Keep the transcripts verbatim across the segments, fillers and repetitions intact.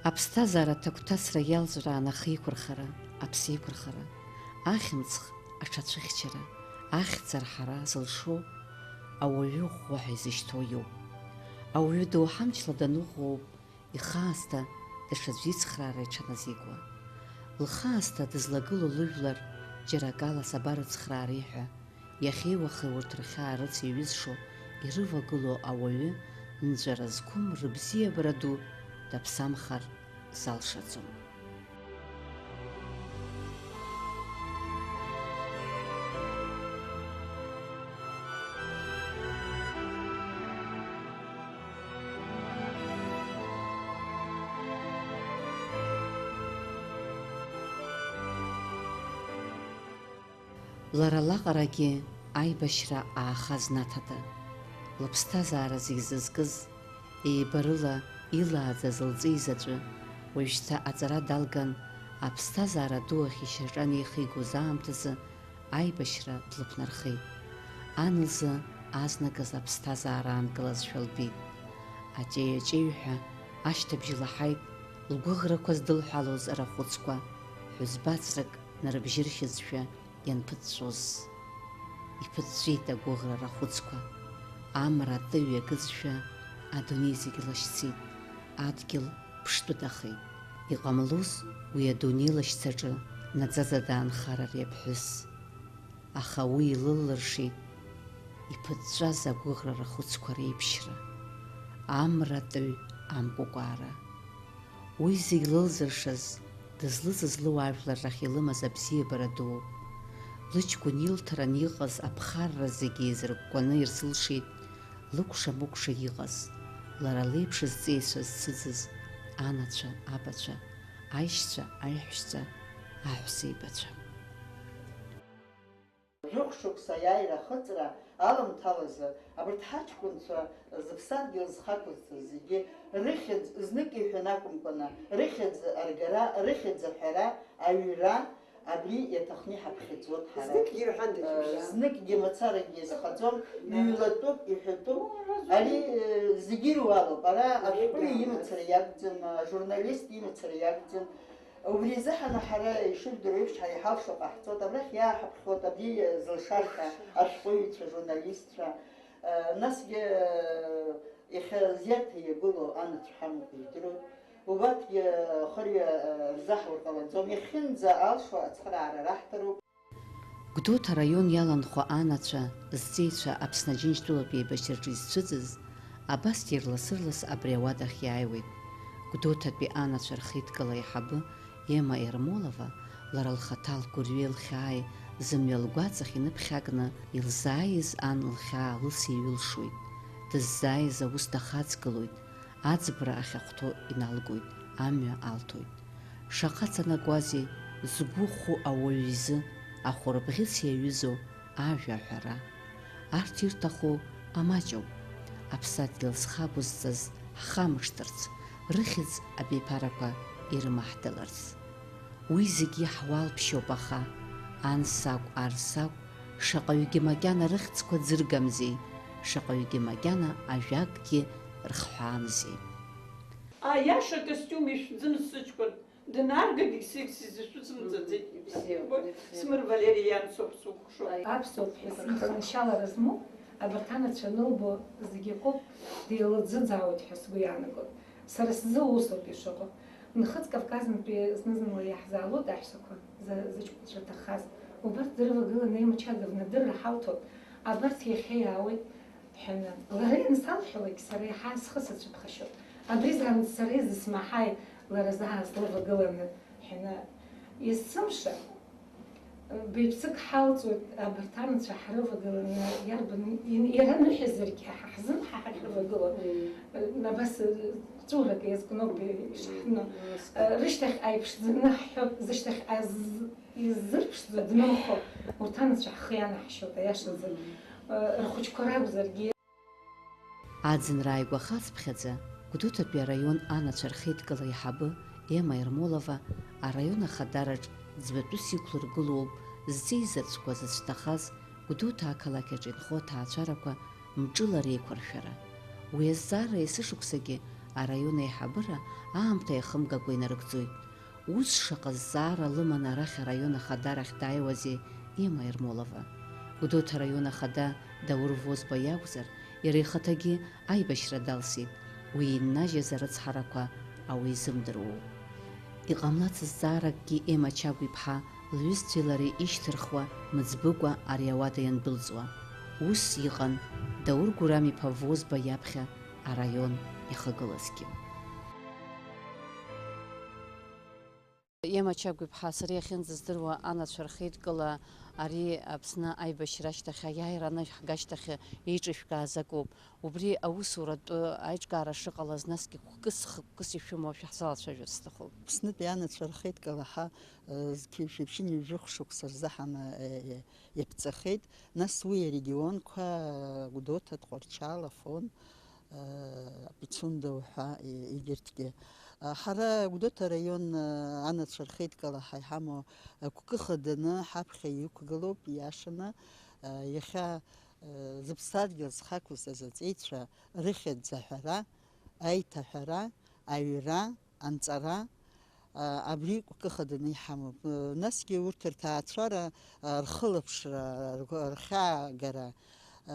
Аԥсҭазаара аҭагәҭасра иалҵәраан ахеиқәырхара, аԥсеиқәырхара, ахьымӡӷ аҽацәыхьчара, ахьӡ арҳара зылшо ауаҩы ӷәӷәа ҳәа изышьҭоу иоуп. Ауаҩы доуҳамчла даныӷәӷәоуп, ихаасҭа даҽаӡә ицхраара иҽаназикуа. Лхаасҭа дызлагылоу лыжәлар џьара акала сабарыцхраари ҳәа, иахьеи уахеи урҭ рхьаа рыцеиҩызшо ирывагылоу ауаҩы, нҵәара зқәым рыбзиабара ду даԥсамхар залшаӡом. Лара лаҟарагьы аибашьра ааха знаҭада, лыԥсҭазаара зегь зызкыз, еибарыла илааӡаз лҵеи заҵәы, уажәшьҭа аҵара далган, аԥсҭазаара ду ахь ишьаҿа анеихигоз аамҭазы аибашьра длықәнархеит. Ан лзы азныказ аԥсҭазаара аанкылазшәа лбеит. Аҷеи-аҷеиҳәа ашьҭыбжь лаҳаит, лгәыӷрақәа здылҳәалоз арахәыцқәа, ҳәызбаҵәрак нарыбжьырхьызшәа ианԥыҵәҵәоз. Иԥыҵәҵәеит агәыӷра рахәыцқәа. Амра атыҩ иакызшәа, адунеи зегь лашьцеит, адгьыл ԥштәы дахеит. Иҟамлоз уи адунеи лашьцаҿы наӡаӡа даанхар ари аԥҳәыс. Аха уи илыллыршеит иԥыҵәҵәаз агәыӷра рахәыцқәа реиԥшьра, амра атыҩ амкәакәаара. Уи зегь лылзыршаз, дызлыҵыз лыуаажәлар рахь илымаз абзиабара дууп. Лыҷкәын илҭаран иҟаз аԥхарра зегьы еизыркәкәаны ирзылшеит лыкәша-мыкәша иҟаз, лара леиԥш зҵеицәа зцыӡыз анацәа, абацәа, аишьцәа, аиҳәшьцәа, аҳәсеибацәа. Жәохә шықәса аиааира ахыҵра аламҭалазы абарҭ ҳаҷкәынцәа зыԥсадгьыл зхақәызҵаз зегьы рыхьӡ знык иҳәан акәымкәаны, рыхьӡ аргара, рыхьӡ аҳәара, аҩра, абри иаҭахны иҳаԥхьаӡоит ҳара. Зныкгьы ирҳәандаз, э, ибжьан. Зныкгьы мацарагьы изхаӡом, ҩлатәуп, иҳәатәуп. Ари, э, зегьы ируалуп. Ара зегьы ашәҟәыҩҩы ируалуп. Имацара иакәӡам, ажурналист имацара иакәӡам. Убри азыҳәан ҳара, ишыжәдыруа еиԥш, ҳара иҳалшо ҟаҳҵоит, абрахь иааҳаԥхьоит абри зылшаша ашәҟәыҩҩцәа, журналистцәа, насгьы иахьа зиарҭа иагәылоу анацәа ҳамоуп, ижәдыруеит. Убарҭгьы хырҩа рзаҳур ҟалаӡом, иахьынӡа алшо ацхыраара раҳҭароуп. Гәдоуҭа араион иаланхо анацәа, зҵеицәа Аԥсны Аџьынџьтәылатә еибашьраҿы изцәыӡыз, абасгьы ирлас-ырлас абри ауадахь иааиуеит. Гәдоуҭатәи анацәа рхеидкыла аиҳабы Ема Ермолова, лара лхаҭа лгәырҩеи лхьааи зымҩа лгәаҵахь иныԥхьакны илзааиз ан лхьаа лылсеиҩылшоит, дыззааиз аус дахаҵгылоит, аӡбра ахьахәҭоу иналгоит, амҩа алҭоит. Шаҟа ҵанакуазеи згәы хәу ауаҩ изы ахәырбӷьыц иаҩызоу ажәа аҳәара. Арҭ ирҭаху амаҷ ауп, аԥсадгьыл зхагәызҵаз ҳхамышҭырц, рыхьӡ абиԥарақәа ирымаҳдаларц. Уи зегьы ҳуалԥшьоуп, аха, ан сакә, ар сакә, шаҟаҩгьы макьана рыхьӡқәа ӡыргамзеи, шаҟаҩгьы макьана ажәакгьы рхҳәаамзеи. Аиаша акостиум ишәӡым сыҷкәын, днаргагь егьсеигьы сизышәыцымҵаӡеит. Ибзиоуп, ибзиоуп. Смыр Валери иан соуп сукәыхшоуп. Аԥсуа ԥҳәыс иханашьалара змоу абарҭ анацәа анылбо зегьы акоуп, деилаӡыӡаауеит ҳәа сгәы иаанагоит. Сара сзы усоуп ишыҟоу. Нхыҵ Кавказынтәи зны-зынла иаҳзаалоит аҳәсақәа, за-, зыҷкәынцәа ҭахаз. Убарҭ дрывагыланы имчадовны адырра ҳалҭоит. Абарҭ иахьа иаауеит ҳәаны. Лара иансалҳәалак, сара иаҳа схы сацәыԥхашьоит. Абри заанаҵ сара изысмаҳаи, лара заа слывагыланы ҳәаны. Есымша, баҩԥсык ҳалҵуеит, абарҭ анацәа ҳрывагыланы, иарбан, иара ныҳәазаргьы ҳа ҳзын ҳа ҳахьрывагыло. Мм. Абас, ҵәыуарак иазкноуп ишаҳҳәо. Мм, мм. Рышьҭахьҟа иԥшӡаны ҳҳәап, зышьҭахьҟа з-, иззырԥшӡо днымхо, урҭ анацәа ҳхы ианаҳшьоит, аиашазы. Мм. Рхәыҷқәа ракәзаргьы. Аӡынра ааигәа хацԥхьаӡа, Гәдоуҭатәи араион анацәа рхеидкыла аиҳабы Ема Ермолова араион ахадараҿ ӡбатәыс иқәлыргылоуп, зҵеи заҵәқәа зыцәҭахаз Гәдоуҭа ақалақь аҿы инхо аҭаацәарақәа мҿыла реиқәыршәара. Уи азҵаара есышықәсагьы араион аиҳабыра аамҭа иахымгакәа инарыгӡоит. Ус шаҟа зҵаара лыманы арахь араион ахада рахь дааиуазеи Ема Ермолова? Гәдоуҭа араион ахада Даур Возба иакәзар, иара ихаҭагьы аибашьра далсит, уи иннажьыз арыцҳарақәа ауаҩы изымдыруоуп. Иҟамлацыз зҵааракгьы Ема Чагә-иԥҳа лҩызцәеи лареи ишьҭырхуа, мыӡбыкәа ари ауада иандәылҵуа. Ус иҟан Даур Гурам-иԥа Возба иаԥхьа араион иахагылазгьы. Ема Чагә-иԥҳа, сара иахьынӡаздыруа, анацәа рхеидкыла ари Аԥсны аибашьра ашьҭахь, аиааира аныҳәга ашьҭахь еиҿышәкааз акоуп. Убри аусуратә аиҿкаара шыҟалаз, насгьы хәкыс-хықәкыс ишәымоу шәаҳзалацәажәарц сҭахуп. Аԥснытәи анацәа рхеидкыла ҳа, э, зқьи-, шәиԥшьынҩажәи жәохә шықәса рзы ҳана, э, э, иаԥҵахеит. Нас уи арегионқәа, э, Гәдоуҭа, Тҟәарчал, Афон, э, Пицунда уҳәа, э, егьырҭгьы. Э, ҳара Гәдоуҭа араион, э, анацәа рхеидкыла ҳа иҳамоу агәкы хаданы ҳаԥхьа иқәгылоуп, ииашаны. Э, иахьа, э, зыԥсадгьыл зхақәыз азаҵеицәа рыхьӡ аҳәара, аиҭаҳәара, аҩра, анҵара, а, абри гәкы хаданы иҳамоуп. Насгьы урҭ рҭаацәара, а, рхылаԥшра, ргәы-, рхьаагара, а,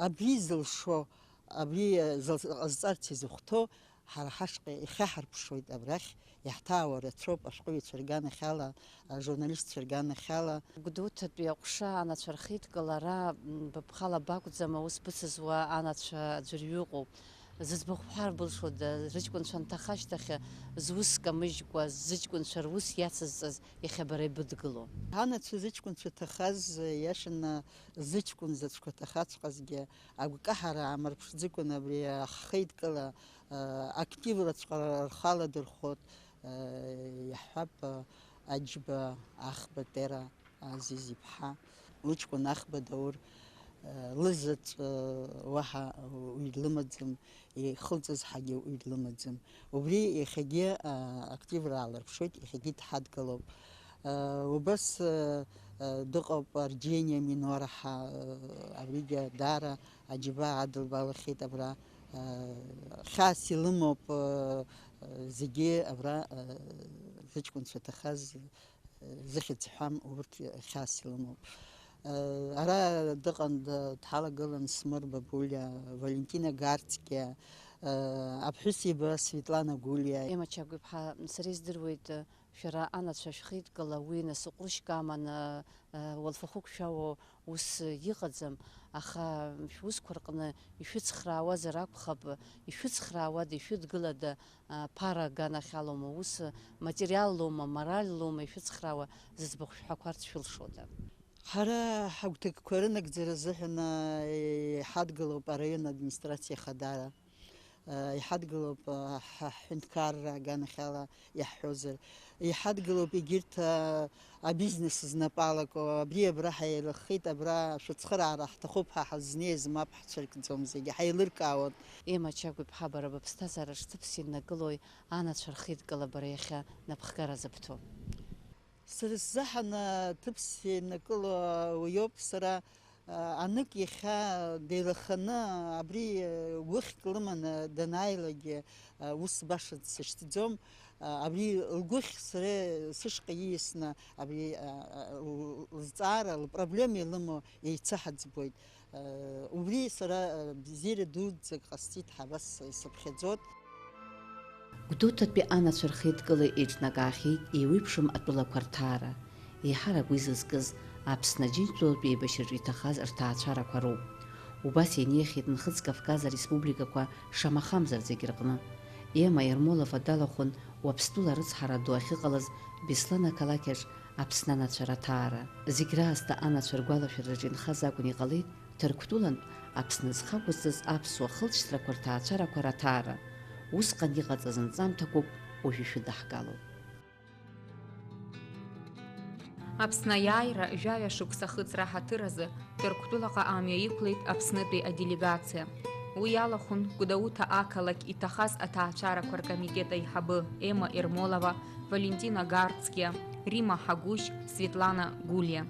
абри зылшо, абри, а, зыл-, ҟазҵарц изыхәҭоу ҳара ҳашҟа ихьаҳарԥшуеит абрахь, иаҳҭаауа рацәоуп ашәҟәыҩҩцәа рганахьала, ажурналистцәа рганахьала. Гәдоуҭатәи аҟәша анацәа рхеидкылара, м, быԥхала бакәӡам аус быцызуа анацәа аӡәырҩы ыҟоуп. Зыӡбахә бҳәар былшода, рыҷкәынцәа анҭаха ашьҭахь, зус камыжькәа, зыҷкәынцәа рус иацызҵаз иахьа бара ибыдгыло? Анацәа зыҷкәынцәа ҭахаз, иашаны зыҷкәын заҵәқәа ҭахаҵәҟьазгьы, агәкаҳара аамырԥшӡакәан абри ҳхеидкыла, активраҵәҟьа рхы аладырхәот, иаҳҳәап, Аџьба Ахба Тера Азиз-иԥҳа, лыҷкәын Ахба Даур, лызаҵә уаҳа уаҩ длымаӡам, ихылҵыз ҳагьы уаҩ длымаӡам. Убри иахьагьы активра аалырԥшуеит, иахьагьы дҳадгылоуп. Убас дыҟоуп Арџьениа Минораҳа, абригьы даара аџьабаа адылбалахьеит абра. Хьаас илымоуп зегьы абра зыҷкәынцәа ҭахаз. Зыхьӡ ҳәам, урҭ хьаас илымоуп. Ара дыҟан, д-, дҳалагылан Смыр Бабулиа, Валентина Гарцкиа, аԥҳәыс иба Светлана Гулиа. Ема Чагә-иԥҳа, сара издыруеит, шәара анацәа шәхеидкыла уи нас ҟәрышьк аман, уалфахәык шәауо ус иҟаӡам, аха шәусқәа рҟны ишәыцхраауазар акәхап, ишәыцхраауада, ишәыдгылада, а, ԥара аганахьалоума, ус материаллоума, моральлоума ишәыцхраауа зыӡбахә шәҳәақәарц шәылшода? Ҳара ҳагәҭакқәа рынагӡара азыҳәан, а, иҳадгылоуп араион администрациа ахадара, а, иҳадгылоуп, а, ҳа-, ҳҳәынҭқарра аганахьала иаҳҳәозар, иҳадгылоуп егьырҭ, а, абизнес знапы алаку, абри абра ҳаилыххеит, абра шәыцхыраара ҳҭахуп ҳәа ҳазнеиз мап ҳцәыркӡом, зегьы ҳаилыркаауан. Ема Чагә-иԥҳа, бара быԥсҭазаараҿ ҭыԥс иннакылои анацәа рхеидкыла бара иахьа напхгара зыбҭо? Сара сзыҳәан, а, ҭыԥс иннакыло уиоуп, сара, а, анык иахьа деилаханы абри, а, гәыхьк лыманы данааилакгьы, а, ус баша дсышьҭӡом. А, абри лгәыхь сара сышҟа ииасны абри, а, а, л-, лызҵаара, лпроблема илымоу еицаҳаӡбуеит. Убри сара, э, бзиара дуӡӡак ҟасҵеит ҳәа абас исыԥхьаӡоит. Гәдоуҭатәи анацәа рхеидкыла еиҿнакаахьеит еиуеиԥшым атәылақәа рҭаара. Еиҳарак уи зызкыз Аԥсны Аџьынџьтәылатә еибашьраҿы иҭахаз рҭаацәарақәа роуп. Убас ианиахьеит Нхыҵ Кавказ ареспубликақәа шамахамзар зегь рҟны. Ема Ермолова далахәын Уаԥстәыла арыцҳара ду ахьыҟалаз Беслан ақалақь аҿы Аԥсны анацәа раҭаара. Зегь раасҭа анацәа ргәалашәараҿы инхаз акәын иҟалеит, Ҭырқәтәылантә Аԥсны зхы ақәызҵаз аԥсуа хылҵшьҭрақәа рҭаацәарақәа раҭаара. Усҟан иҟаҵаз анҵамҭақәоуп уажә ишәыдаҳгалоу. Аԥсны аиааира жәаҩа шықәса ахыҵра аҳаҭыр азы Ҭырқәтәылаҟа амҩа иқәлеит Аԥснытәи аделегациа. Уи иалахәын Гәдоуҭа ақалақь иҭахаз аҭаацәарақәа ркомитет аиҳабы Ема Ермолова, Валентина Гарцкиа, Рима Ҳагәыжь, Светлана Гулиа.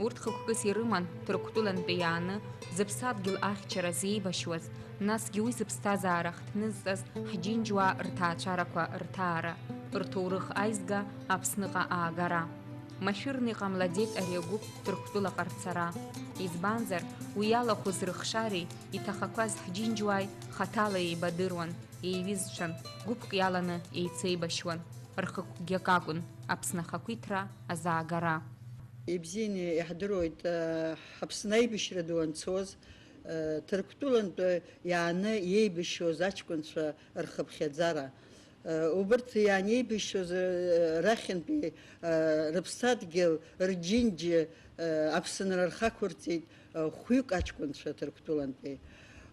Урҭ хықәкыс ирыман Ҭырқәтәылантәи иааны зыԥсадгьыл ахьчара зеибашьуаз, насгьы уи зыԥсҭазаара ахҭнызҵаз ҳџьынџьуаа рҭаацәарақәа рҭаара, рҭоурых аизга Аԥсныҟа аагара. Машәырны иҟамлаӡеит ари агәыԥ Ҭырқәтәылаҟа рцара. Избанзар, уи иалахәыз рыхшареи иҭахақәаз ҳџьынџьуааи хаҭала еибадыруан, еиҩызцәан, гәыԥк иаланы еицеибашьуан. Рхықәкгьы акакәын Аԥсны ахақәиҭра азаагара. Ибзианы иаҳдыруеит, э, ҳАԥсны аибашьра ду анцоз, э, Ҭырқәтәылантәи иааны иеибашьуаз аҷкәынцәа рхыԥхьаӡара. Э, убырҭ иаанеибашьуаз, э, рахьынтәи, э, рыԥсадгьыл, рџьынџьы, э, Аԥсынра рхы ақәырҵеит, э, хәҩык аҷкәынцәа Ҭырқәтәылантәи.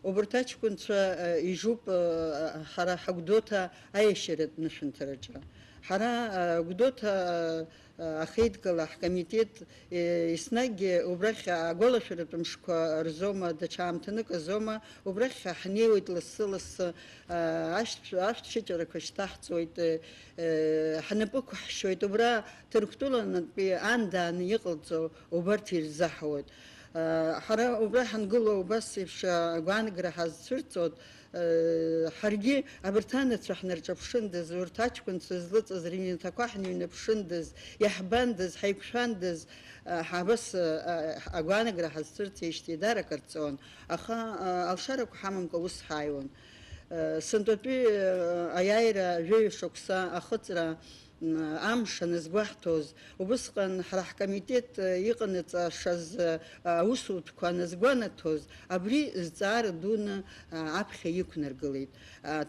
Убырҭ аҷкәынцәа, э, ижуп, э, ҳара ҳагәдоуҭа аиашьаратә нышәынҭраҿы. Ҳара, э, Гәдоуҭа, э, ахеидкыла ҳкомитет, э, еснагь убрахь агәалашәаратә мшқәа рзоума, даҽа аамҭанык азоума, убрахь ҳнеиуеит лассы-лассы, э, ашәҭ-, ашәҭшьыҵәрақәа шьҭаҳҵоит, э, э, ҳнапы ықәҳшьуеит, убра Ҭырқәтәылантәи ан дааны иҟалҵо убарҭ ирзаҳауеит. Э, ҳара убра ҳангылоу убас еиԥш агәаанагара ҳазцәырҵуан, Ҳаргьы абарҭ анацәа ҳнарҿаԥшындаз, урҭ аҷкәынцәа злыҵаз рыҩнаҭақәа ҳныҩнаԥшындаз, иаҳбандаз, ҳаиқәшәандаз, ҳа-, абас, агәаанагара ҳазцәырҵижьҭеи дара акыр ҵуан, аха алшарақәа ҳамамкәа ус ҳааиуан. Сынтәатәи аиааира жәаҩа шықәса ахыҵра, Амш аназгәаҳҭоз, убысҟан ҳара ҳкомитет иҟанаҵашаз аусутәқәа аназгәанаҭоз, абри зҵаара дуны аԥхьа иқәнаргылеит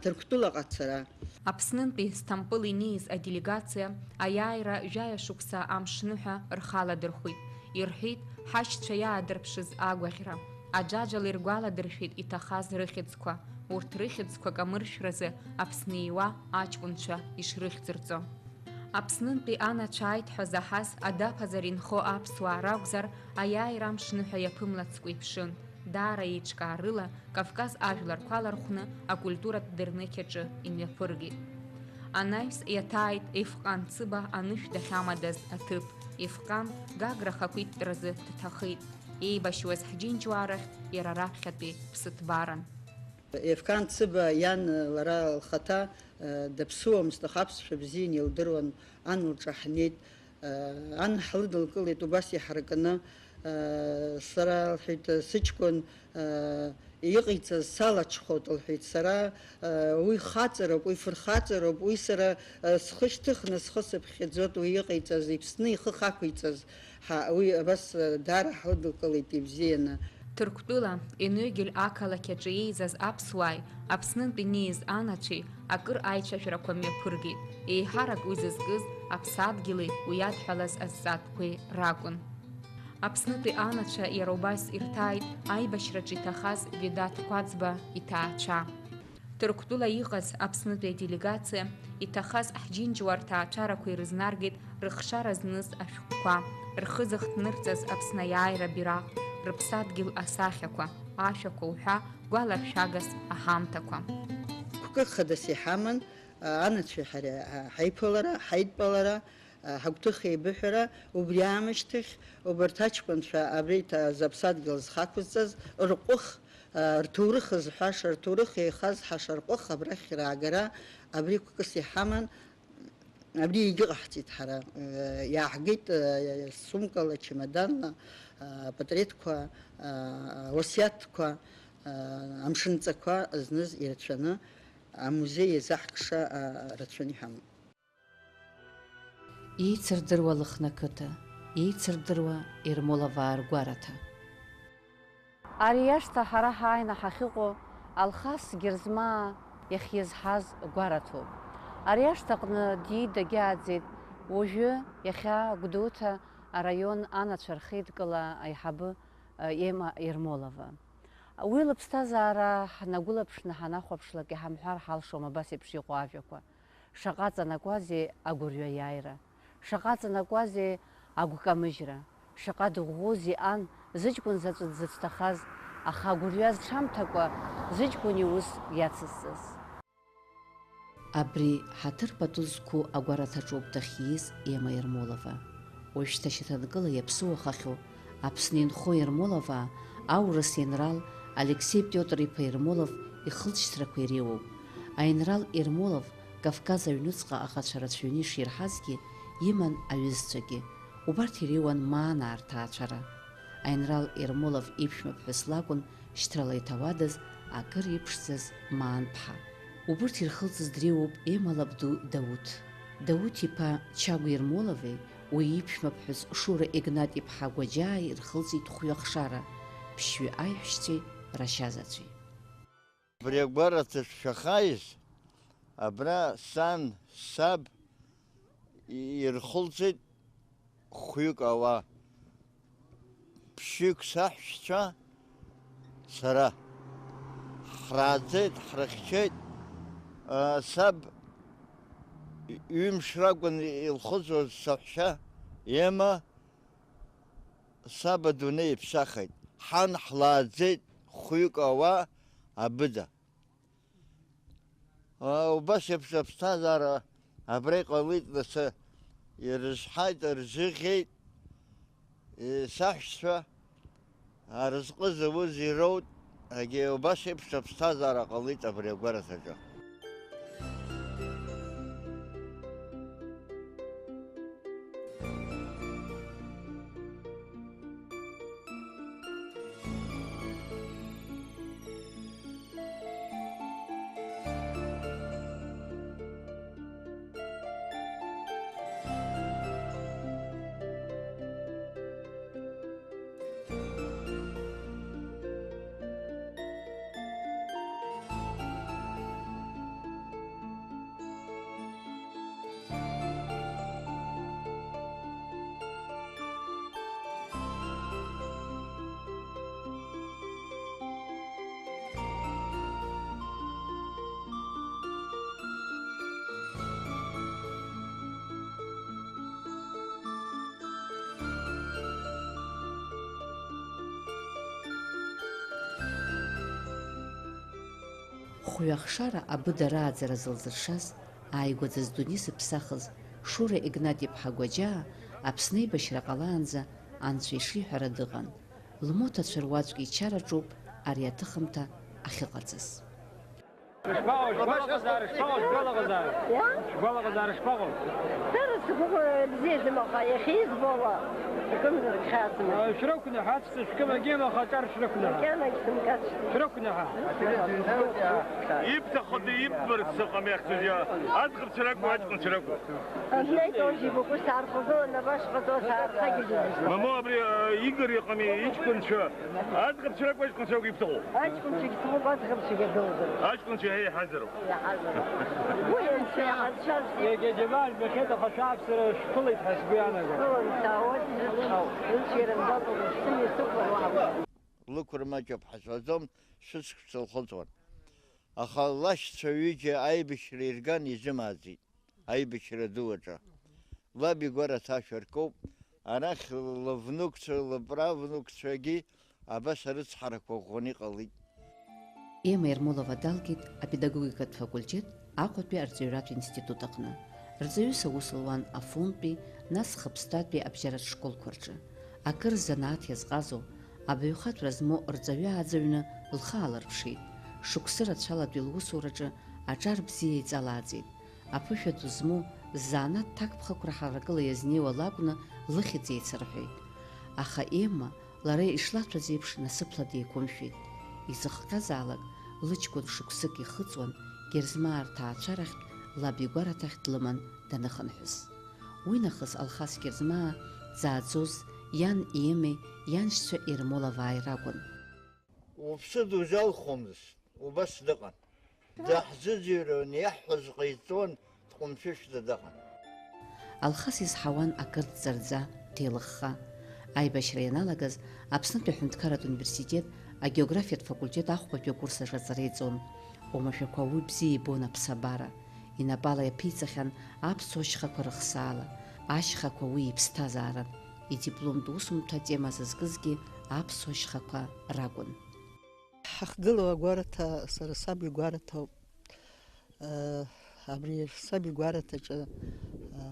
Ҭырқәтәылаҟа ацара. Аԥснынтәи Сҭампыл инеиз аделегациа аиааира жәаҩа шықәса амшныҳәа рхаладырхәит, ирҳәеит ҳашьцәа иаадырԥшыз агәаӷьра. Аӡәаӡәала иргәаладыршәеит иҭахаз рыхьӡқәа, урҭ рыхьӡқәа камыршәразы Аԥсны ииуа аҷкәынцәа ишрыхьӡырҵо. Аԥснынтәи анацәа ааит ҳәа заҳаз адаԥаӡара инхо аԥсуаа ракәзар, аиааира амшныҳәа иаԥымлацкәа иԥшын, даара еиҿкаарыла Кавказ ажәларқәа лархәны акультуратә дырнықь аҿы имҩаԥыргеит. Анаҩс иаҭааит Ефҟан Цыба анышә дахьамадаз аҭыԥ, Ефҟан Гагра ахақәиҭтәразы дҭахеит. Еибашьуаз ҳџьынџьуаа рахь иара раԥхьатәи ԥсыҭбаран. Ефкан Цыба иан лара лхаҭа, э, даԥсыуамызт, аха аԥсшәа бзианы илдыруан, ан лҿаҳнеит, э, ан ҳлыдылкылеит убас иҳаракны, э, сара, лҳәеит, сыҷкәын, э, иҟаиҵаз салаҽхәоит, лҳәеит, сара, э, уи хаҵароуп, уи фырхаҵароуп, уи сара, э, схы шьҭыхны схы сыԥхьаӡоит, уи иҟаиҵаз, иԥсны ихы хақәиҵаз, Ҳа, уи абас, даара ҳлыдылкылеит ибзианы. Ҭырқәтәыла, Енуегель ақалақь аҿы еизаз аԥсуааи Аԥснынтә инеиз анацәеи акыр аицәажәарақәа мҩаԥыргеит, еиҳарак уи зызкыз аԥсадгьыли уи иадҳәалаз азҵаатәқәеи ракәын. Аԥснытәи анацәа иара убас ирҭааит аибашьраҿы иҭахаз Ведаҭ Кәаӡба иҭаацәа. Ҭырқәтәыла иҟаз Аԥснытәи аделегациа иҭахаз ҳџьынџьуаа рҭаацәарақәа ирызнаргеит рыхшара зныз ашәҟәқәа, рхы зыхҭнырҵаз Аԥсны аиааира абираҟ, рыԥсадгьыл асахьақәа, ашәақәа уҳәа гәаларшәагас аҳамҭақәа. Қәкык хадас иҳаман, анацәеи ҳареи ҳаиԥылара, ҳаидтәалара, ҳагәҭыха еибыҳәара, убри аамышьҭахь убарҭ аҷкәынцәа абри ҭа-, зыԥсадгьыл зхақәызҵаз рҟәых, рҭоурых зҳәаша, рҭоурых еихазҳаша рҟәых абрахь раагара абри қәкыс иҳаман, абри егьыҟаҳҵеит ҳара. Иааҳгеит сумкала, чемоданла апатреҭқәа, ауасиаҭқәа, амшынҵақәа зныз ирацәаны, амузеи иазаҳкша рацәаны иҳамоуп. Еицырдыруа Лыхны ақыҭа, еицырдыруа Ермоловаа ргәараҭа. Ари ашҭа ҳара ҳааины ҳахьыҟоу Алхас Герзмаа иахьизҳаз гәараҭоуп. Ари ашҭаҟны диит, дагьааӡеит уажәы иахьа Гәдоуҭа араион анацәа рхеидкыла аиҳабы, э, Ема Ермолова. Уи лыԥсҭазаара ҳнагәылаԥшны ҳанахәаԥшлак, иҳамҳәар ҳалшом абас еиԥш иҟоу ажәақәа. Шаҟа ҵанакуазеи агәырҩа аиааира! Шаҟа ҵанакуазеи агәкамыжьра! Шаҟа дыӷәӷәоузеи ан, зыҷкәын заҵәы дзыцәҭахаз, аха агәырҩа зҽамҭакәа, зыҷкәын иус иацызҵаз! Абри ҳаҭыр пату зқәу агәараҭаҿоуп дахьиз Ема Ермолова. Уажәшьҭа шьаҭанкыла иаԥсыуахахьоу Аԥсны инхо Ермоловаа аурыс еинрал Алексеи Пиотр-иԥа Ермолов ихылҵшьҭрақәа иреиуоуп. Аинрал Ермолов Кавказ аҩныҵҟа аӷацәа рацәаҩны иширҳазгьы, иман аҩызцәагьы. Убарҭ иреиуан Маанаа рҭаацәара. Аинрал Ермолов иԥшәма ԥҳәыс лакәын шьҭрала иҭауадаз акыр иԥшӡаз Маанԥҳа. Убырҭ ирхылҵыз дреиуоуп Ема лабду Дауҭ. Дауҭ-иԥа Чагә Ермолови уи иԥшәма ԥҳәыс Шура Егнат-иԥҳа Гәаџьааи рхылҵит хәҩахшара, ԥшьҩы аиҳәшьцәеи рашьазацәеи. Абри агәараҭа шәахааиз, абра сан, саб ирхылҵит хәҩык ауаа, ԥшьҩык саҳәшьцәа, сара. Ҳрааӡеит, ҳрыхьчеит. А, саб ҩымш ракәын илхыҵуаз саҳәшьа, Ема, саб адунеи иԥсахит. Ҳан ҳлааӡеит хәҩык ауаа абыда. Убас еиԥш аԥсҭазаара абра иҟалеит, нас ирызҳаит, рзыӷьеит, саҳәшьцәа, аразҟы зауз ироут, егьи убас еиԥш аԥсҭазаара ҟалеит абри агәараҭаҿы. Хәҩахшара абыда рааӡара зылзыршаз, ааигәаӡа здунеи зыԥсахыз Шура Егнат-иԥҳа Гәаџьаа Аԥсны аибашьра ҟалаанӡа Анцәа ишиҳәара дыҟан. Лмоҭацәа руаӡәк ичараҿоуп ари аҭыхымҭа ахьыҟаҵаз. Шԥаҟоу, шԥалаҟазаара, шԥаҟоу, шәгәалаҟазаара? Иа? Шәгәалаҟазаара шԥаҟоу? Дара сгәы бзиаӡам, аха иахьа избо ала, акымзарак хьаасымам. Шәрықәныҳәа, ацәца шәкым агьама, аха аҿар шәрықәныҳәа. Макьанагь сымкаст. Шәрықәныҳәа. Ибҭахыда, иббарц сыҟам иахьӡыз, иа-, аӡӷабцәа ракәу, аҷкәынцәа ракәу? Одно и то же, игәы саархәагылан, абашҟа саархагьежьуеит. Мамоу, абри, а, Игор иҟами, иҷкәынцәа. Аӡӷабцәа ракәу, аҷкәынцәа ракәу ибҭаху? Аҷкәынцәагь сҭахуп, аӡӷабцәагь адәылҵыр. Аҷкәынцәа еиҳазароуп. Еиҳазароуп. Уи анцәа иҳазшаз. Егьа џьабаа жәбахьеит, аха шәааԥсара шәԥылеит ҳәа сгәы иаанагом. Сԥылан саауеит, срыцҳауп. Рыцәгьара мбакәа, сымҩа сықәлар уаҳа. Лықәра маҷуп ҳәа сҳәаӡом, шәышықәса лхыҵуан. Аха лашьцәа ҩыџьа аибашьра ирган изымааӡеит. Аибашьра ду аҿы. Лаб игәараҭа ашәа ркуп, арахь лывнукцәа, лыправнукцәагьы абас арыцҳарақәа ӷәӷәаны иҟалеит. Ема Ермолова далгеит апедагогикатә факультет Аҟәатәи арҵаҩратә институт аҟны. Рҵаҩыс аус луан Афонтәи, нас Хыԥстатәи абжьаратә школқәа рҿы. Акыр рзанааҭ иазҟазоу, абаҩхатәра змоу рҵаҩы ааӡаҩны лхы аалырԥшит. Шықәсы рацәалатәи лусураҿы аҿар бзиа иҵалааӡеит. Аԥышәа ду змоу, ззанааҭ ҭакԥхықәра ҳаракыла иазнеиуа лакәны лыхьӡ еицырҳәеит. Аха Емма, лара ишлацәаз еиԥш, насыԥла деиқәымшәеит. Изыхҟьазаалак, лыҷкәын шықәсык ихыҵуан, Герзмаа рҭаацәарахьтә лаб игәараҭахь длыман даныхынҳәыз. Уи нахыс Алхас Герзмаа дзааӡоз иан Емеи ианшьцәа Ермоловааи ракәын. Уԥсы дузалхуамызт, убас дыҟан. Даҳзыӡырҩуан, иаҳҳәаз ҟаиҵон, дҟәымшәышәӡа дыҟан. Алхас изҳауан акыр дҵарӡа, деилыхха. Аибашьра ианалагаз, Аԥснытәи аҳәынҭқарратә университет агеографиатә факультет ахәбатәи акурс аҿы аҵара иҵон. Уамашәақәа уи бзиа ибон аԥсабара. Инапала иаԥиҵахьан аԥсуа шьхақәа рыхсаала, ашьхақәа уи иԥсҭазаара. Идипломтә усумҭа атема зызкызгьы аԥсуа шьхақәа ракәын. Ҳахьгылоу агәараҭа, сара саб игәараҭоуп. Э, абри саб игәараҭаҿы, э,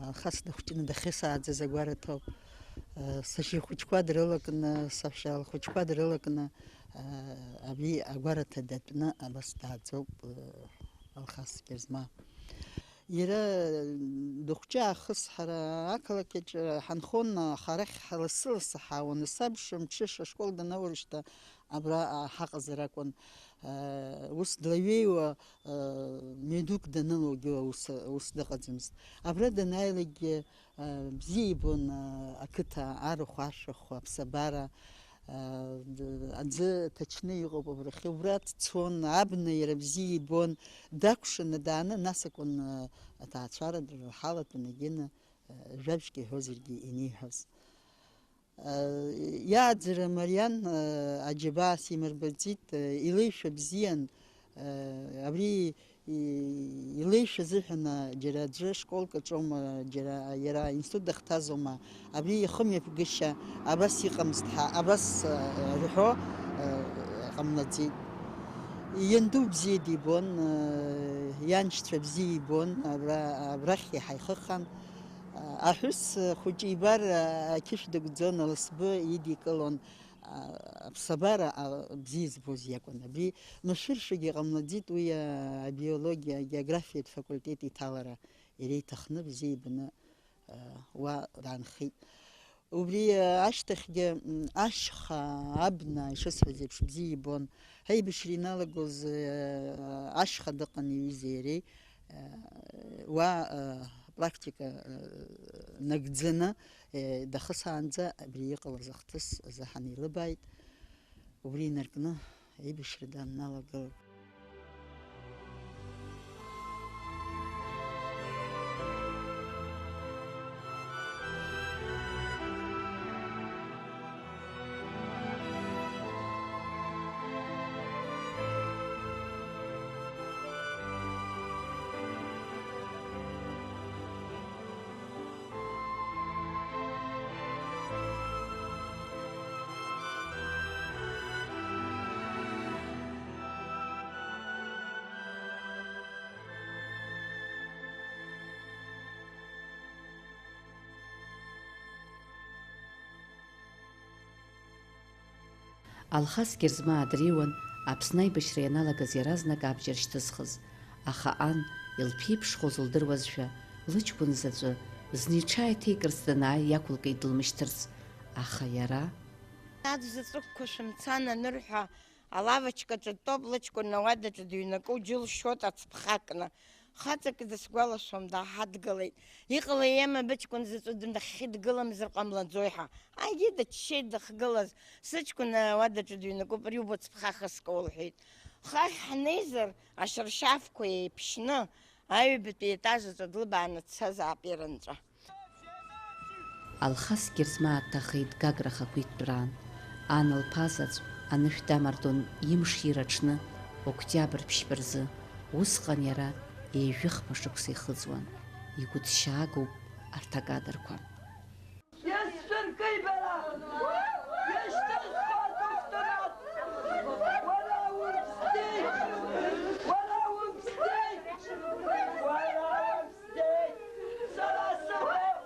Алхас дыхәҷны дахьысааӡаз агәараҭоуп. Сашьа ихәыҷқәа дрылакны, саҳәшьа лхәыҷқәа дрылакны, абри агәараҭа датәны абас дааӡоуп, Алхас Герзма. Иара дыхәҷы аахыс ҳара ақалақь аҿы ҳанхон, аха арахь лассы-лассы ҳаауан. Сабша мҽыша ашкол данаурышьҭа абра ҳаҟазар акәын. Ус длаҩеиуа, мҩадук данылогьы ус, ус дыҟаӡамызт. Абра данааилакгьы, бзиа ибон, ақыҭа арахә-ашәахә, аԥсабара, аӡы ҭачны иҟоуп абрахьы, убра дцон, абна иара бзиа ибон, дакәшаны дааны, нас акәын аҭаацәара дырҳалатәын, егьины, жәабжьк иҳәозаргьы иниҳәоз. Иааӡара мариан, аџьабаа симырбаӡеит, илеишәа бзиан, абри и-, илеишәа азыҳәан, а, џьара аӡәы школк аҿоума, џьара иара аинститут дахьҭазоума, абри ихымҩаԥгышьа абас иҟамызт ҳәа, абас, а, рҳәо, а, ҟамлаӡеит. Ианду бзиа дибон, а, ианшьцәа бзиа ибон, абра, абрахь иаҳа ихыхан. А, аҳәыс хәыҷы ибар, а, ақьышә дагәӡон, аласбы идикылон. А, аԥсабара, а, бзиа збоз иакәын. Абри машәыршәагьы ҟамлаӡеит уи, а, абиологиа, агеографиатә факультет иҭалара. Иара иҭахны бзиа ибаны, а, уа даанхеит. Убри, а, ашьҭахьгьы, м, ашьха, абна, ишысҳәаз еиԥш, бзиа ибон. Ҳаибашьра иналагоз, а, ашьха дыҟан иҩызеи иареи. Уа, э, практика, э, нагӡаны, э, дахысаанӡа абри иҟалаз ахҭыс азыҳәан еилыбааит. Убри инаркны аибашьра дааналагылт. Алхас Герзмаа дреиуан Аԥсны аибашьра ианалагаз иаразнак абџьар шьҭызхыз, аха ан илԥеиԥшхоз лдыруазшәа, лыҷкәын заҵәы зны иҽааиҭеикырц данааи иақәылкит дылмышьҭырц, аха иара. Над заҵәыкқәа шәымцан анырҳәа, алавочкаҿы дтәоуп лыҷкәын, ауадаҿы дыҩнакы, уџьылшьоит ацԥха кны. Хаҵак дысгәалашәом, дааҳадгылеит. Иҟалеи, иамам быҷкәын заҵәы днахьхьи дгыламзар ҟамлаӡои ҳәа. Егьи дыччеит дахьгылаз. Сыҷкәын ауадаҿы дыҩнакуп, ари убо цыԥха хыск, лҳәеит. Хыхь ҳнеизар, ашьаршьафқәа еиԥшьны, аҩбатәи аетаж аҿы длыбааны дцазаап иара нҵәа. Алхас Герзмаа дҭахеит Гагра ахақәиҭтәраан. Ан лԥа заҵә анышә дамардон имш ираҽны, октиабр ԥшьба рзы. Усҟан иара ҩажәихԥа шықәса ихыҵуан. Игәыҭшьаагоуп арҭ акадрқәа. Иасшәыркы ибара! Иашьҭысхуа адоктор! Уара уԥсӡеит! Уара уԥсӡеит! Уара уԥсӡеит! Сара сыҟоуп!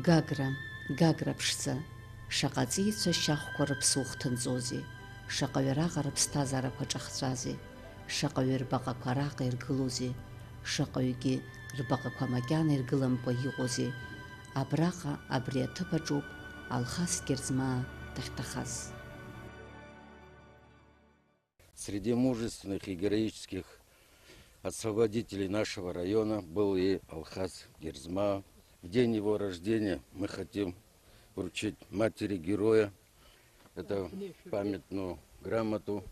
Гагра, Гагра ԥшӡа, шаҟа аҵеицәа ашьахәқәа рыԥсы ухҭынҵозеи, шаҟаҩы араҟа рыԥсҭазаарақәа ҿахҵәазеи, шаҟаҩы рбаҟақәа араҟа иргылозеи, шаҟаҩгьы рбаҟақәа макьана иргыламкәа иҟоузеи, абраҟа, абри аҭыԥ аҿоуп Алхас Герзмаа дахьҭахаз. Среди мужественных и героических освободителей нашего района был и Алхас Герзмаа. В день его рождения мы хотим вручить матери героя эту памятную грамоту,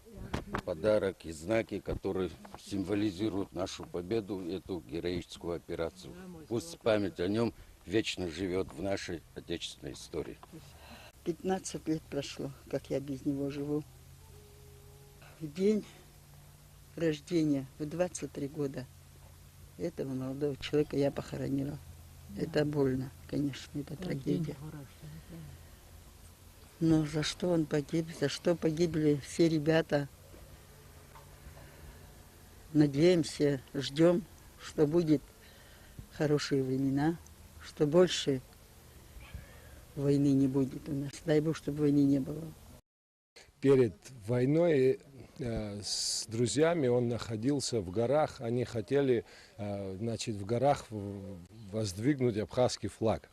подарок и знаки, которые символизируют нашу победу, эту героическую операцию. Пусть память о нем вечно живет в нашей отечественной истории. Пятнадцать лет прошло, как я без него живу. В день рождения, в двадцать три года этого молодого человека я похоронила. Да. Это больно, конечно, это трагедия. Но за что он погиб, за что погибли все ребята? Надеемся, ждём, что будет хорошие времена, что больше Войны не будет у нас. Дай Бог, чтобы войны не было. Перед войной, э, с друзьями он находился в горах. Они хотели, э, значит, в горах в-, воздвигнуть абхазский флаг.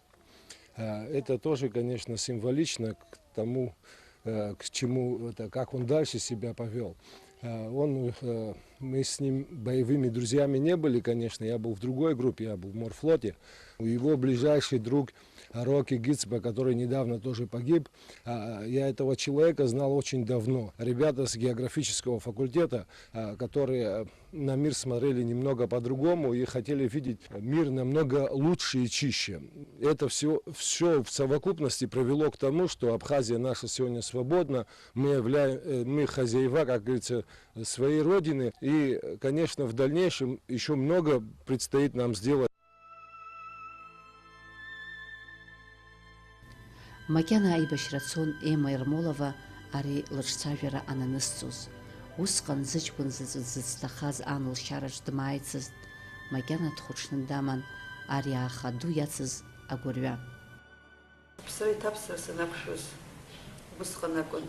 Э, это тоже, конечно, символично к тому, э, к чему, это, как он дальше себя повёл. Э, он, э, мы с ним боевыми друзьями не были, конечно, я был в другой группе, я был в морфлоте. Его ближайший друг Рокки Гитцбе, который недавно тоже погиб, а, я этого человека знал очень давно. Ребята с географического факультета, а, которые на мир смотрели немного по-другому и хотели видеть мир намного лучше и чище. Это всё, всё в совокупности привело к тому, что Абхазия наша сегодня свободна, мы являем, э, мы хозяева, как говорится, своей родины. И, конечно, в дальнейшем ещё много предстоит нам сделать. Макьана аибашьра цон Ема Ермолова ари лыҿцәажәара ананысҵоз. Усҟан зыҷкәын заҵәы дзыцәҭахаз ан лшьараҿ дмааицызт, макьана дхәыҽны даман ари ааха ду иацыз агәырҩа. Аԥсра иҭаԥсра санақәшәоз, убысҟан акәын.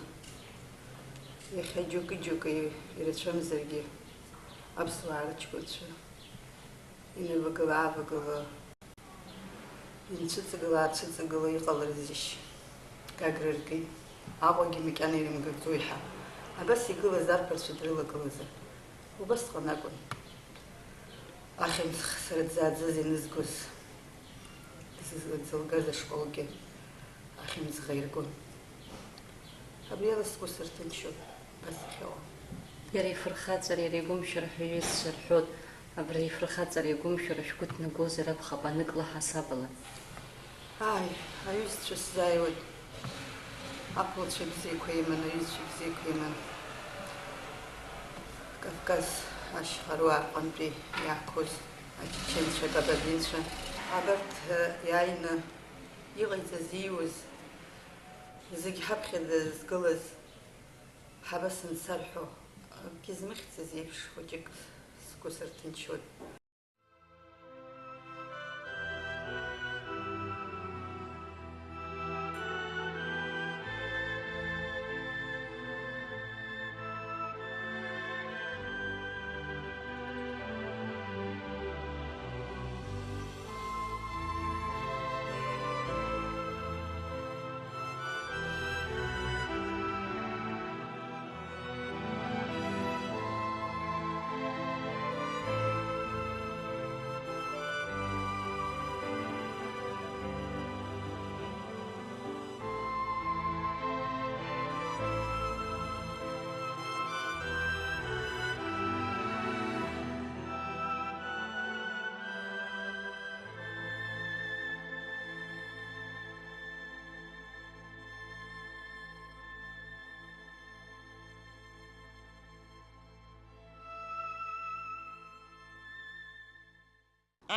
Иахьа џьоукы-џьоукы ирацәамзаргьы, аԥсуаа рыҷкәынцәа инавагыла-аавагыла, инцәыҵагыла-аацәыҵагыла иҟаларызишь? Гагра ргеит, Аҟәагьы макьана ирымгаӡои ҳәа. Абас игылаз арԥарцәа дрылагылазар, убасҟан акәын. Ахьымӡӷ сара дзааӡаз ианызгоз, дзы-, дзылгаз ашколгьы ахьымӡӷ аиргон. Абриала сгәы сырҭынчуан, абас иахьыҟоу. Иара ифырхаҵара, иара игәымшәара ҳәа иҩызцәа рҳәоит, абра ифырхаҵара, игәымшәара шәгәы ҭнагозар акәхап анык лаҳасабала. Ааи, аҩызцәа сзааиуеит. Ақәлацәа бзиақәа иман, аҩызцәа бзиақәа иман. Кавказ ашьхаруаа рҟынтәи иаақәоз ачеченцәа, акабардинцәа. Абарҭ, э, иааины иҟаиҵаз, ииуз, зегь ҳаԥхьаӡа згылаз, ҳабас ансарҳәо, акгьы змыхьӡаз еиԥш хәыҷык сгәы сырҭынчуан.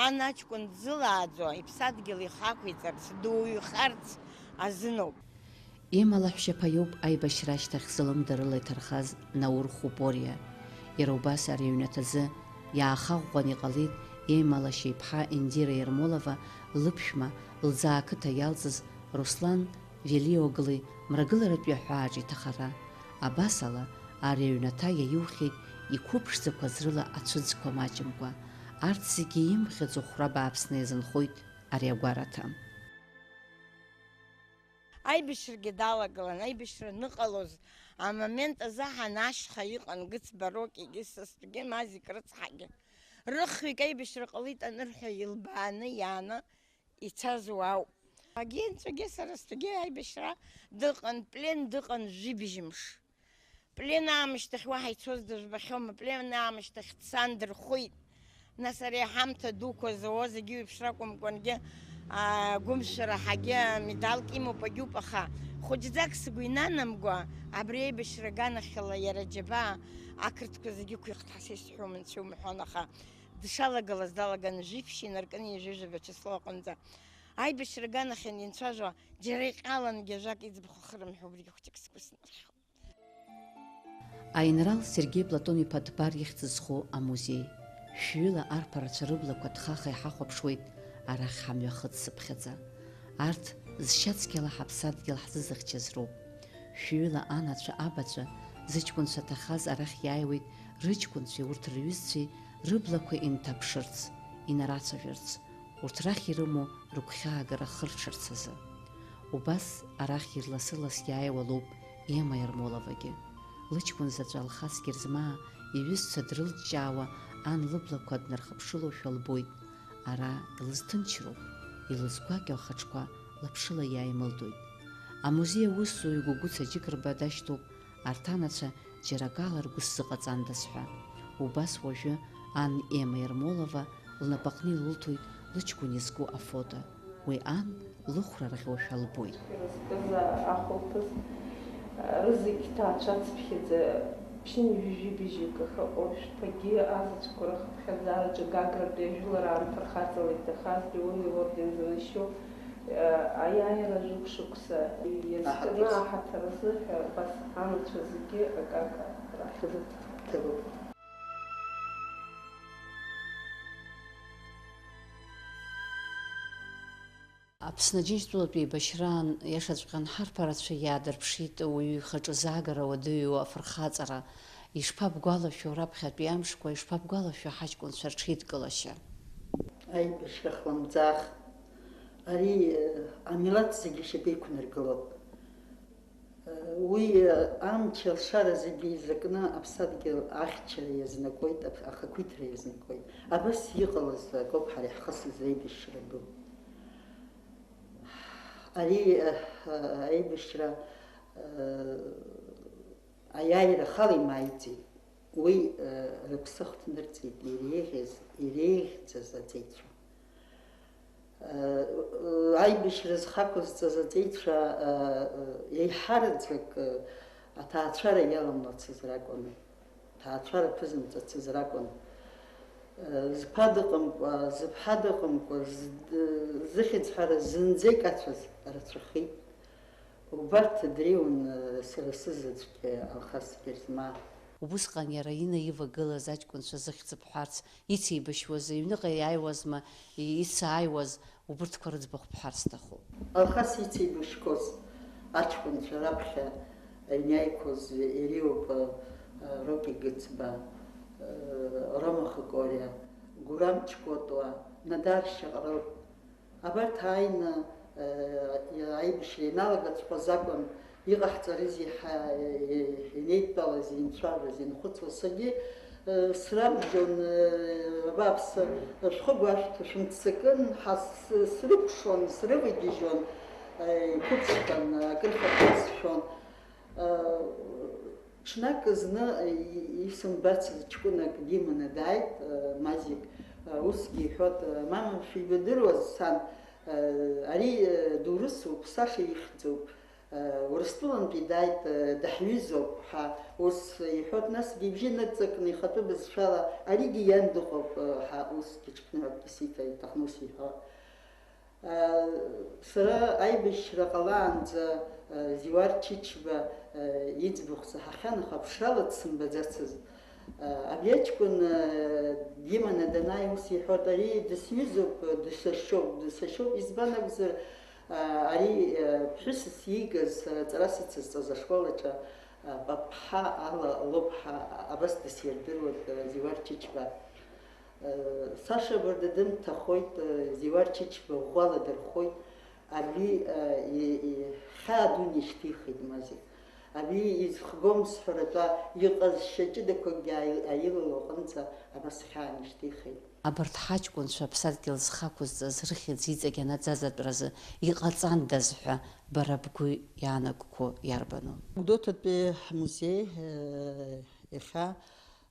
Ан аҷкәын дзылааӡо, иԥсадгьыл ихақәиҵарц, дуаҩхарц азыноуп. Ема лаҳәшьаԥа иоуп аибашьра ашьҭахь залымдарыла иҭархаз Наур Хупориа. Иара убас ари аҩнаҭазы иаахаӷәӷәан иҟалеит Ема лашьа иԥҳа Индира Ермолова лыԥшәма, лӡаа ақыҭа иалҵыз Руслан Велиоглы мрагыларатәи аҳәааҿ иҭахара. Абасала, ари аҩнаҭа иаиухьеит иқәыԥшӡақәаз рыла ацәыӡқәа маҷымкәа. Арҭ зегьы имӷьаӡо хәра бааԥсны иазынхоит ари агәараҭа. Аибашьрагьы далагылан, аибашьра аныҟалоз амомент азы ҳанашьха иҟан Гыц Барокигьы, са стәгьы, Мазик рыцҳагьы. Рыхҩык аибашьра ҟалеит анырҳәа, илбааны иааны ицаз уаауп. Агенцәагьы сара стәгьы аибашьра дыҟан, плен дыҟан жәибжь мш. Плен аамышьҭахь уаҳа ицоз дыжәбахьоума, плен аамышьҭахь дцан дырхәит. Нас ари аҳамҭа дуқәа зауа зегьы еиԥш ракәымкәангьы, агәымшәара ҳагьы амедалк имоуп, агьуп, аха хәыҷӡак сгәы инанамго, абри аибашьра аганахьала иара џьабаа ақырҭқәа зегьы ықәихт ҳәа са исҳәом, анцәа иумҳәон, аха дшалагалаз далаган, жәиԥшь инаркын ҩажәижәаба число аҟынӡа. Аибашьра аганахьан инцәажәо, џьара иҟьалангьы ажәак иӡбахә ахырымҳәо, убригьы хәыҷык сгәы снархьуан. Аинрал Сергеи Платон-иԥа Дбар ихьӡ зху амузеи. Шәҩыла арԥарацәа рыблақәа ҭхаха иҳахәаԥшуеит арахь ҳамҩахыҵ цыԥхьаӡа. Арҭ Зшьацқьала ҳаԥсадгьыл ҳзызыхьчаз роуп. Шәҩыла анацәа, абацәа, зыҷкәынцәа ҭахаз арахь иааиуеит, рыҷкәынцәеи урҭ рҩызцәеи рыблақәа инҭаԥшырц, инарацәажәарц, урҭ рахь ирымоу рыгәхьаагара хырҽырц азы. Убас арахь ирлас-ырлас иааиуа лоуп Ема Ермоловагьы. Лыҷкәын заҵә Алхас Герзмаа иҩызцәа дрылҷҷаауа, ан лыблақәа днархыԥшылошәа лбоит. Ара илызҭынчроуп, илызгәакьоу ахаҿқәа лаԥшыла иааимылдоит. Амузеи аусзуҩ Гәыгәыца Џьыкрба дашьҭоуп арҭ анацәа џьара акала ргәы сзыҟаҵандаз ҳәа. Убас уажәы ан Ема Ермолова лнапаҟны илылҭоит лыҷкәын изку афото. Уи ан лыхәра рӷьоушәа лбоит. Ирызкыз ахәылԥаз, рызегь ҭаацәацыԥхьаӡа ԥшьынҩажәи быжьҩык ахьыҟоу шәԥагьы азаҵәқәа рыхыԥхьаӡараҿы Гагратәи ажәылара аамҭа рхаҵала иҭахаз Леон иорден занашьоу, аиааира жәохә шықәса иазкны аҳаҭыр азыҳәа абас анацәа зегьы акака рахь. Аԥсны Аџьынџьтәылатә еибашьраан иашаҵәҟьан ҳарԥарацәа иаадырԥшит уаҩы ихаҿы заагара уадаҩу афырхаҵара. Ишԥабгәалашәо раԥхьатәи амшқәа, ишԥабгәалашәо ҳаҷкәынцәа рҽеидкылашьа? Аибашьра хлымӡаах. Ари, э, амилаҭ зегьы ишьапы иқәнаргылоуп. Уи амч алшара зегьы еизакны аԥсадгьыл ахьчара иазнакуеит, ап-, ахақәиҭра иазнакуеит. Абас иҟалаз акоуп ҳара иаҳхысыз аибашьра ду. Ари, а, аибашьра, а, аиааира ахала имааиӡеит. Уи, а, рыԥсы ахҭнырҵеит иреиӷьыз, иреиӷьӡаз аҵеицәа. Аибашьра зхақәызҵаз аҵеицәа еиҳараӡак аҭаацәара иаламлацыз ракәын, аҭаацәара ԥызымҵацыз ракәын. Зԥа дыҟамкәа, зыԥҳа дыҟамкәа, зд-, зыхьӡ ҳәара зынӡа икацәаз рацәахеит. Убарҭ дреиуан сара сызаҵәгьы Алхас Герзмаа. Убысҟан иара инаивагылаз аҷкәынцәа зыхьӡ бҳәарц ицеибашьуаз, иҩныҟа иааиуазма, ицааиуаз, убырҭқәа рыӡбахә бҳәар сҭахуп. Алхас ицеибашьқәоз аҷкәынцәа раԥхьа ианиааиқәоз иреиуоуп, Рокки Гыцба, Рома Хакориа, Гурам Чкотуа, Надар Шьаҟрыл. Абарҭ ааины, э, аибашьра ианалагаҵәҟьоз акәын, иҟаҳҵарызеи ҳәа, э, инеидтәалаз, инцәажәоз, инхәыцуаз. Саргьы, э, срабжьон, э, абааԥсы, шәхы гәашәҭ, шәымццакын ҳәа с-, срыкәшон, срывагьежьуан, э, иқәыԥшқан, акыр фатәы сшәон. Э, Ҽнак зны, и-, исымбацыз ҷкәынак диманы дааит, э, Мазик, э, усгьы иҳәоит, э, мама, шәибадыруаз, сан, э, ари, э, дурысуп, Саша ихьӡуп, э, Урыстәылантәи дааит, э, даҳҩызоуп ҳәа, ус иҳәоит, насгьы ибжьы ныҵакны ихатәы бызшәала, аригьы иан дыҟоуп, э, ҳәа, усгьы ҽԥныҳәакгьы сиҭар иҭахын, ус иҳәо. Сара аибашьра ҟалаанӡа Зиуар Чычба иӡбахә саҳахьан, аха ԥшрала дсымбаӡацызт. Абри аҷкәын диманы данааи, ус иҳәоит, ари дысҩызоуп, дсашьоуп, дсашьоуп, избан акәзар, ари ԥҳәысс иигаз, сара аҵара сацызҵоз ашкол аҿы папҳа ала лоуп ҳәа абас дысирдыруеит Зиуар Чычба. Саша Бырда дымҭахоит, Зиуар Чычба ӷәӷәала дырхоит, абри, и-, и-, хьаа дуны ишьҭихит Мазик. Абри изхгом сҳәаратәа, иҟазшьа ҷыдақәакгьы ааи-, аилало аҟынӡа абас хьааны ишьҭихит. Абарҭ ҳаҷкәынцәа аԥсадгьыл зхақәызҵаз рыхьӡ иҵегь анаӡаӡатәразы иҟаҵандаз ҳәа бара бгәы иаанагақәо иарбану? Гәдоуҭатәи ҳмузеи, э, иахьа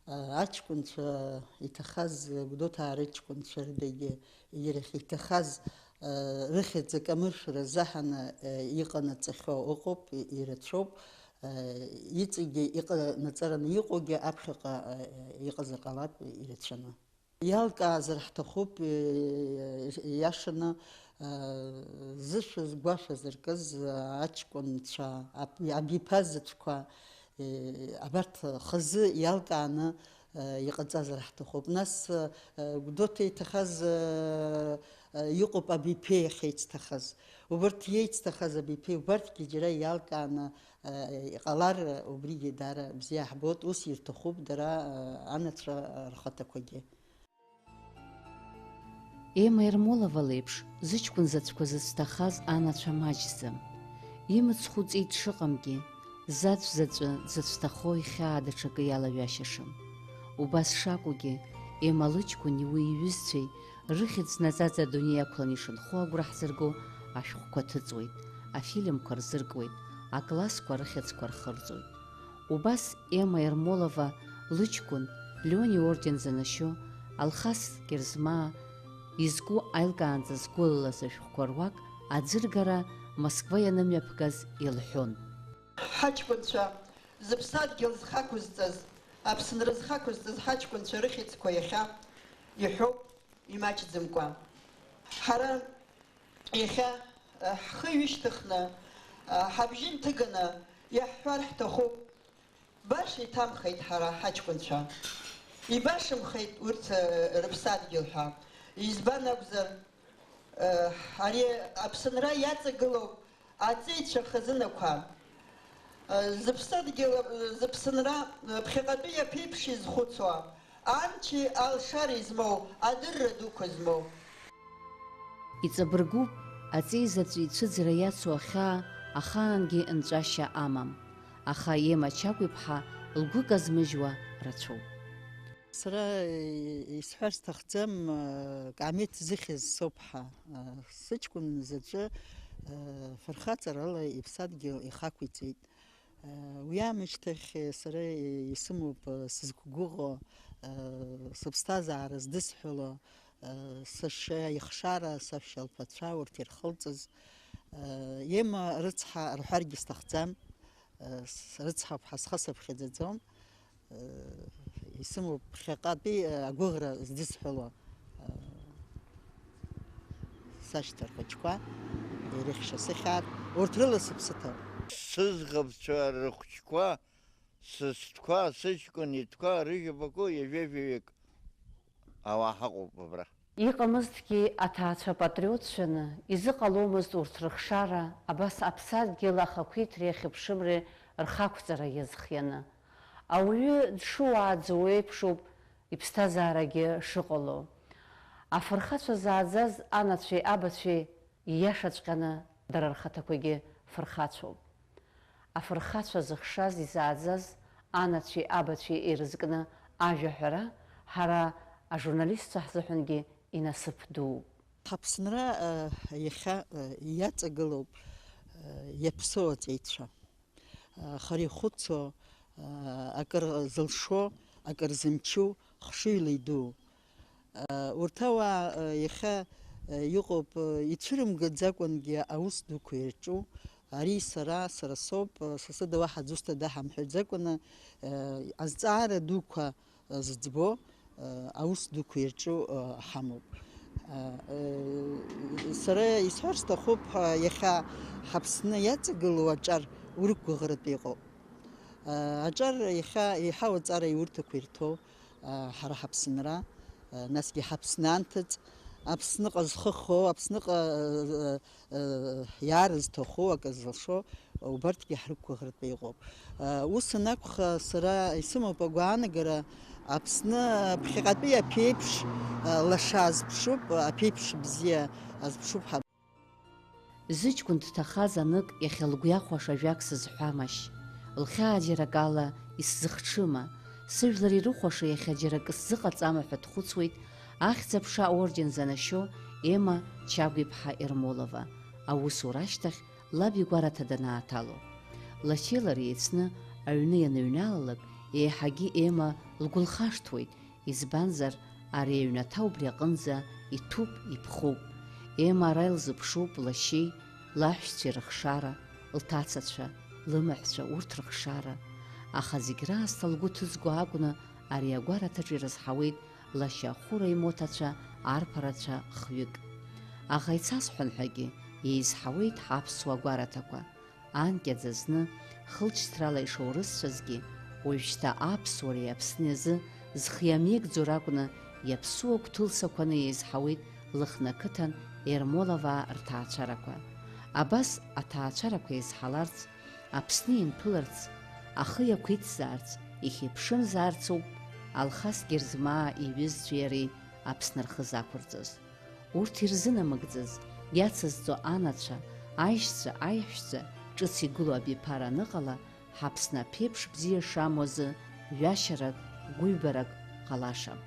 Аҷкәынцәа иҭахаз, Гәдоуҭаа рыҷкәынцәа рыдагьы ирахь иҭахаз, рыхьӡ акамыршәра азаҳаны иҟанаҵахьоу ыҟоуп, ирацәоуп, иҵегьы иҟанаҵараны иҟоугьы аԥхьаҟа иҟазар ҟалап ирацәаны. Иалкаазар ҳҭахуп, иашаны, зышәа згәашәа зыркыз аҷкәынцәа, аб-, абиԥа заҵәқәа, Е, абарҭ хазы иалкааны, е, иҟаҵазар ҳҭахуп. Нас, е, Гәдоуҭа иҭахаз, е, Иҟоуп абиԥеи иахьеицҭахаз. Убырҭ иеицҭахаз абиԥеи убарҭгьы џьара иалкааны, э, иҟалар, убригьы даара бзиа ҳбоит, ус ирҭахуп дара, э, анацәа рхаҭақәагьы. Ема Ермолова леиԥш, зыҷкәын заҵәқәа зыцәҭахаз анацәа маҷӡам. Имыцхә ҵит шыҟамгьы, заҵә заҵәы дзыцәҭахо ихьаа даҽакы иалаҩашьашам. Убас шакәугьы, Ема лыҷкәыни уи иҩызцәеи рыхьӡ наӡаӡа адунеи ақәланы ишынхо агәра ҳзырго ашәҟәқәа ҭыҵуеит, афильмқәа рзыркуеит, аклассқәа рыхьӡқәа рхырҵоит. Убас Ема Ермолова лыҷкәын, Леон иорден занашьо, Алхас Герзмаа изку аилкаанӡа згәылалаз ашәҟәқәа руак аӡыргара Москва ианымҩаԥгаз илҳәон. Ҳаҷкәынцәа зыԥсадгьыл зхақәызҵаз, Аԥсынра зхақәызҵаз ҳаҷкәынцәа рыхьӡқәа иахьа иҳәоуп имаҷӡамкәа. Ҳара иахьа, э, ҳхы ҩышьҭыхны, э, ҳабжьы нҭыганы иаҳҳәар ҳҭахуп. Баша иҭамхеит ҳара ҳаҷкәынцәа. Ибашамхеит урҭ, э, рыԥсадгьыл ҳәа. Избан акәзар, э, ари Аԥсынра иаҵагылоуп аҵеицәа хазынақәа. Э, зыԥсадгьыл, э, зыԥсынра, э, ԥхьаҟатәи иаԥеиԥш изхәыцуа, амчи алшареи змоу, адырра дуқәа змоу. Иҵабыргуп, аҵеи заҵә ицәыӡра иацу ахьаа ахаангьы нҵәашьа амам, аха Ема Чагә-иԥҳа лгәы казмыжьуа рацәоуп. Сара, э, исҳәар сҭахӡам, э, Камеҭ зыхьыз соуп ҳа, э, сыҷкәын заҵәы, э, фырхаҵарала иԥсадгьыл ихақәиҵеит. Уи аамышьҭахь сара исымоуп сызқәгәыӷуа, сыԥсҭазаара здысҳәало, сашьа ихшара, сашьа лԥацәа урҭ ирхылҵыз. Ема рыцҳа рҳәаргьы сҭахӡам, рыцҳа ԥҳа схы сыԥхьаӡаӡом. Исымоуп ԥхьаҟатәи агәыӷра здысҳәало. Сашьцәа рхәыҷқәа, ирыхьша сыхьаар, урҭ рыла сыԥсы ҭоуп. Сыӡӷабцәа рыхәҷқәа, сыстқәа, сыҷкәын итәқәа, рыжәабақәа ҩажәа-жәаҩык ауаа ҳаҟоуп абра. Иҟамызҭгьы аҭаацәа патриотцәаны, изыҟаломызт урҭ рыхшара, абас аԥсадгьыл ахақәиҭреи ахьыԥшымреи рхақәҵара иазхианы. Ауаҩы дшыуааӡо еиԥшуп иԥсҭазаарагьы шыҟало. Афырхацәа зааӡаз анацәеи абацәеи ииашаҵәҟьаны дара рхаҭақәагьы фырхацәоуп. Афырхацәа зыхшаз, изааӡаз анацәеи абацәеи ирызкны ажәа ҳәара ҳара ажурналистцәа ҳзыҳәангьы инасыԥ дууп. Ҳаԥсынра, э, иахьа, э, иаҵагылоуп, э, иаԥсоу аҵеицәа. Хара ихәыцуа, акыр зылшо, акыр зымчу, хшыҩла идуу. Урҭ ауаа иахьа иҟоуп, ицәырымгаӡакәангьы аус дуқәа ирҿу, ари сара, сара соуп, сасыда уаҳа аӡә усҭада ҳамҳәаӡакәаны, азҵаара дуқәа зыӡбо, аус дуқәа ирҿу ҳамоуп. Сара исҳәар сҭахуп, иахьа ҳаԥсны иаҵагылоу аҿар урықәгәыӷратәы иҟоуп. Аҿар иахьа еиҳау аҵара иурҭақәа ирҭоу ҳара ҳаԥсынра, насгьы ҳаԥсны анҭыҵ, Аԥсныҟа зхы хоу, Аԥсныҟа иаарызҭаху, акы зылшо, убарҭгьы ҳрықәгәыӷратәы иҟоуп. Ус анакәха, сара исымоуп агәаанагара, Аԥсны ԥхьаҟатәи аԥеиԥш лаша азԥшуп, аԥеиԥш бзиа азԥшуп ҳа. Зыҷкәын дҭахаз анык иахьа лгәы иахәаша ажәак сызҳәамашь? Лхьаа џьара акала исзыхҽыма? Сыжәлар ирыхәаша иахьа џьара акы сзыҟаҵама ҳәа дхәыцуеит Ахьӡ-аԥша аорден занашьо Ема Чагә-иԥҳа Ермолова, аусура ашьҭахь лаб игәараҭа данааҭало. Лашьеи лареи еицны аҩны ианыҩналалак, еиҳагьы Ема лгәы лхашҭуеит, избанзар, ари аҩнаҭа убри аҟынӡа иҭәуп, иԥхоуп. Ема ара илзыԥшуп лашьеи, лаҳәшьцәеи рыхшара, лҭацацәа, лымаҳәцәа, урҭ рыхшара. Аха зегь раасҭа лгәы ҭызго акәны ари агәараҭаҿы ирызҳауеит лашьа Ахәыра имоҭацәа, арԥарацәа хҩык. Аӷа ицасҳәан ҳәагьы еизҳауеит ҳаԥсуа гәараҭақәа. Анкьаӡа зны, хылҵшьҭрала ишаурысцәазгьы, уажәшьҭа аԥсуареи Аԥсни азы зхы иамеигӡо ракәны, иаԥсуа гәҭыл сақәаны еизҳауеит Лыхны ақыҭан Ермоловаа рҭаацәарақәа. Абас аҭаацәарақәа еизҳаларц, Аԥсны инԥыларц, ахы иақәиҭзаарц, ихьыԥшымзаарц ауп Алхас Герзмаа иҩызцәеи иареи Аԥсны рхы зақәырҵаз. Урҭ ирзынамыгӡаз, иацызҵо анацәа, аишьцәа, аиҳәшьцәа ҿыц игылоу абиԥара аныҟала, ҳАԥсны аԥеиԥш бзиа шамоу азы ҩашьарак, гәыҩбарак ҟалашам.